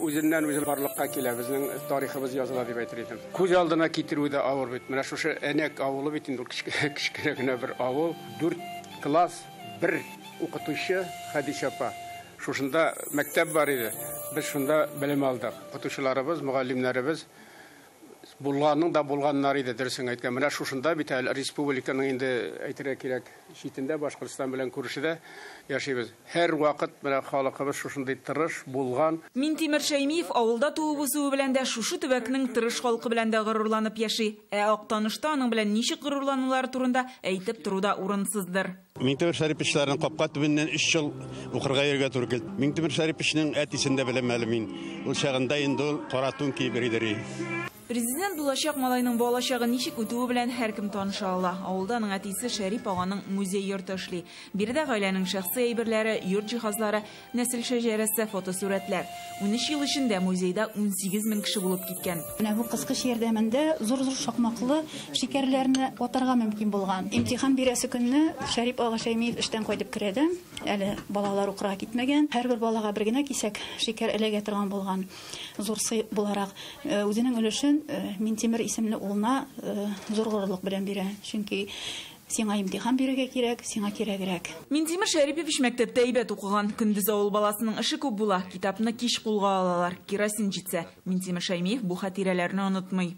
үзеннән үзе барлыкка килә, безнең тарихыбыз языла дип әйтер идем. Күз алдына китерү дә авыр бит. Менә шушы Әнәк авылы бит инде ул кечкенә генә бер авыл. 4 класс, бер укытучы Хәдичә апа. Шушында мәктәп бар иде. Без шунда белем алдык. Укытучыларыбыз, мөгаллимнәребез булганның да булганнар иде, дөресен әйткән. Менә шушында бит әле республиканың инде әйтергә кирәк читендә Башкортстан белән күршедә яшибез. Һәр вакыт менә халкыбыз шушындый тырыш булган. Минтимер Шәймиев авылда туып үсүе белән дә шушы төбәкнең тырыш халкы белән дә горурланып яши. Ә Актанышта аның белән ничек горурланулары турында әйтеп тору да урынсыздыр. Минтимер Шәриповичларның капка төбеннән 3 ел укырга йөрергә туры килде. Минтимер Шәриповичның әтисен дә беләм әле мин. Ул чагында инде ул кара тун киеп йөридер. Президент булачак малайның балачагы ничек үтүе белән һәркем таныша ала. Авылда аның әтисе Шәрип аганың музей йорты эшли. Биредә гаиләнең шәхси әйберләре, йорт җиһазлары, нәсел шәҗәрәсе, фотосурәтләр. 13 ел эчендә музейда 18 мең кеше булып киткән. Менә бу кыскыч ярдәмендә зур-зур шакмаклы шикәрләрне атарга мөмкин булган. Имтихан бирәсе көнне Шәрип ага Шәймиев эштән кайтып керә дә, әле балалар укырга китмәгән. Һәрбер балага бер генә кисәк шикәр эләгә торган булган. Зур сый буларак үзенең өлешен Минтимер исемле улына зур горурлык белән бирә. Чөнки сиңа имтихан бирергә кирәк, сиңа кирәгрәк. Минтимер Шәрипович мәктәптә әйбәт укыган. Көндез авыл баласының эше күп була. Китапны кич кулга алалар. Керосин җитсә. Минтимер Шәймиев бу хатирәләрне онытмый.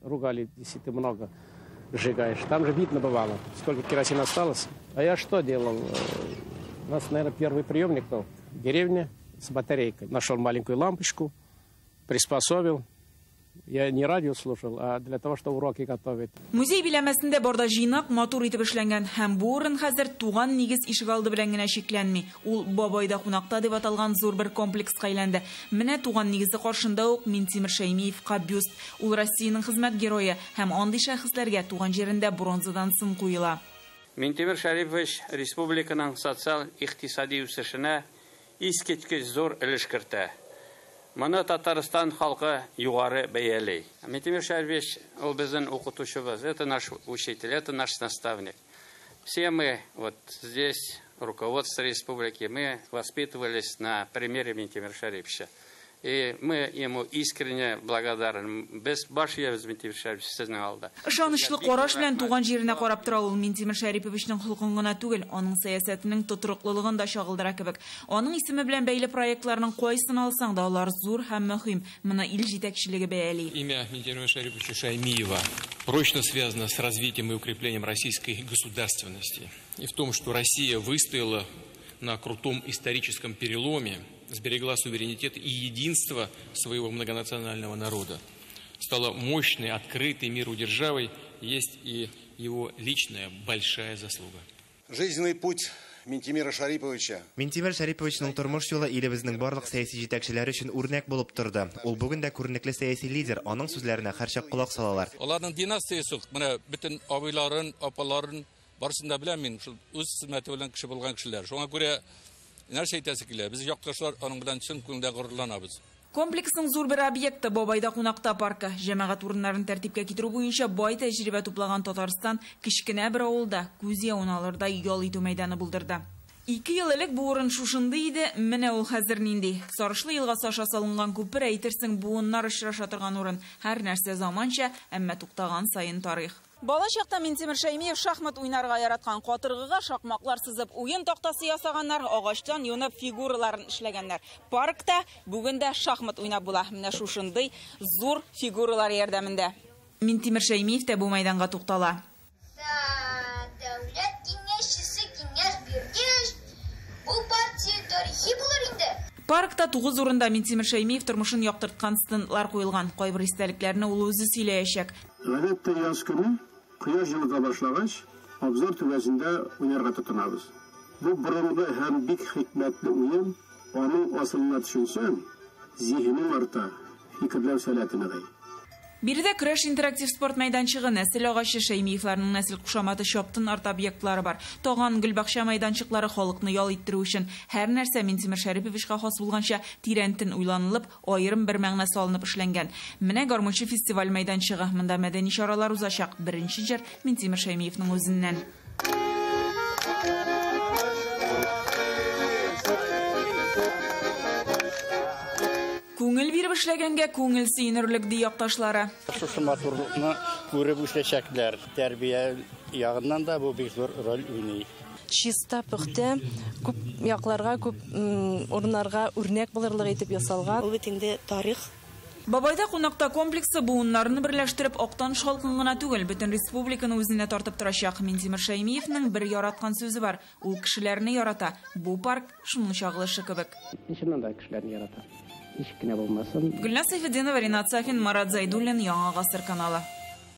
Ругали, если ты много сжигаешь. Там же видно бывало, сколько керосина осталось. А я что делал? У нас, наверное, первый приемник был в деревне с батарейкой. Нашел маленькую лампочку, приспособил. Я не радио слушал, а для того, чтобы уроки готовить. Музей биләмәсендә барда җыйнак, матур итеп эшләнгән һәм бу урын хәзер туган нигез ишегалды белән генә чикләнми. Ул Бабайда кунакта дип аталган зур бер комплекска әйләнде. Менә туган нигезе каршында ук Минтимер Шәймиевка бюст. Ул Россиянең хезмәт герое һәм андый шәхесләргә туган җирендә бронзадан сын куела. Минтимер Шәрипович республиканың социаль-икътисади үсешенә искиткеч зур өлеш кертә. Моны Татарстан халкы югары бәяли. Минтимер Шәрипович ул безнең укытучыбыз, это наш учитель, это наш наставник. Все мы вот здесь, руководство республики, мы воспитывались на примере Минтимера Шәриповича. И мы ему искренне благодарны. Без баш иябез Минтимер Шәрипович сезнең алда. Ышанычлы караш белән туган җиренә карап тора ул. Минтимер Шәриповичның холкын гына түгел, аның сәясәтенең тотрыклылыгын да чагылдыра кебек. Аның исеме белән бәйле проектларның кайсын алсаң да алар зур һәм мөһим. Моны ил җитәкчелеге бәяли. Имя Минтимера Шәриповича Шаймиева прочно связано с развитием и укреплением российской государственности. И в том, что Россия выстояла на крутом историческом переломе, сберегла суверенитет и единство своего многонационального народа, стала мощной, открытой миру державой, есть и его личная большая заслуга. Жизненный путь Минтимера Шариповича. Минтимер Шариповичның тормыш юлы илебезнең барлык сәяси җитәкчеләре өчен үрнәк булып торды. Ул бүген дә күренекле сәяси лидер, аның сүзләренә һәрчак колак салалар. Аларның династиясе, менә бөтен абыйларын, апаларын барысын да беләм мин, шул үз хезмәте белән кеше булган кешеләр. Шуңа күрә нәрсә әйтәсе килә, без якташлар аның белән чын күңелдән горурланабыз. Комплексның зур бер объекты Бабайда кунакта паркы. Җәмәгать урыннарын тәртипкә китерү буенча бай тәҗрибә туплаган Татарстан кечкенә бер авылда күз явын алырдай ял итү мәйданы булдырды. 2 ел элек бу урын шушындый иде, менә ул хәзер нинди. Сарышлы елгасы аша салынган күпер, әйтерсең, буыннар очраша торган урын. Һәр нәрсә заманча, әмма туктаган саен тарих. Бала чакта Минтимер Шәймиев шахмат уйнарга яраткан, катыргыга шакмаклар сызып уен тактасы ясаганнар, агачтан юнып фигураларын эшләгәннәр. Паркта бүген дә шахмат уйнап була. Менә шушындый зур фигуралар ярдәмендә. Минтимер Шәймиев тә бу мәйданга туктала. Дәүләт киңәшчесе киңәш биргәч, бу партия тарихи булыр инде. Паркта 9 урында Минтимер Шәймиев тормышын яктырткан стендлар куелган. Кайбер истәлекләрне ул үзе сөйләячәк. Гадәттә яз көне кояш җылыта башлагач, абзар түбәсендә уйнарга тотынабыз. Бу борынгы һәм бик хикмәтле уен, аның асылына төшенсәң, зиһенең арта, фикерләү сәләте ныгый. Биредә көрәш интерактив спорт мәйданчыгы, нәсел агачы, Шәймиевләрнең нәсел кушаматы чаптын арт объектлары бар. Таган, гөлбакча мәйданчыклары халыкны ял иттерү өчен. Һәр нәрсә Минтимер Шәриповичка хас булганча тирәнтен уйланылып, аерым бер мәгънә салынып эшләнгән. Менә гармунчы фестиваль мәйданчыгы. Монда мәдәни чаралар узачак. Беренче җыр Минтимер Шәймиевның үзеннән. Күңел биреп эшләгәнгә күңел сөенерлек, ди якташлары. Шушы матурлыкны күреп үсәчәкләр. Тәрбия ягыннан да бу бик зур роль уйный. Чиста, пөхтә, күп якларга, күп урыннарга үрнәк булырлык итеп ясалган. Ул бит инде тарих. Бабайда кунакта комплексы буыннарны берләштереп, Актаныш халкын гына түгел, бөтен республиканы үзенә тартып торачак. Минтимер Шәймиевнең бер яраткан сүзе бар. Ул кешеләрне ярата. Бу парк шуның чагылышы кебек. Чыннан да кешеләрне ярата. Ничек кенә булмасын. Гөлназ Сәйфетдинова, Ринат Сафин, Марат Зайдуллин, Яңа Гасыр каналы.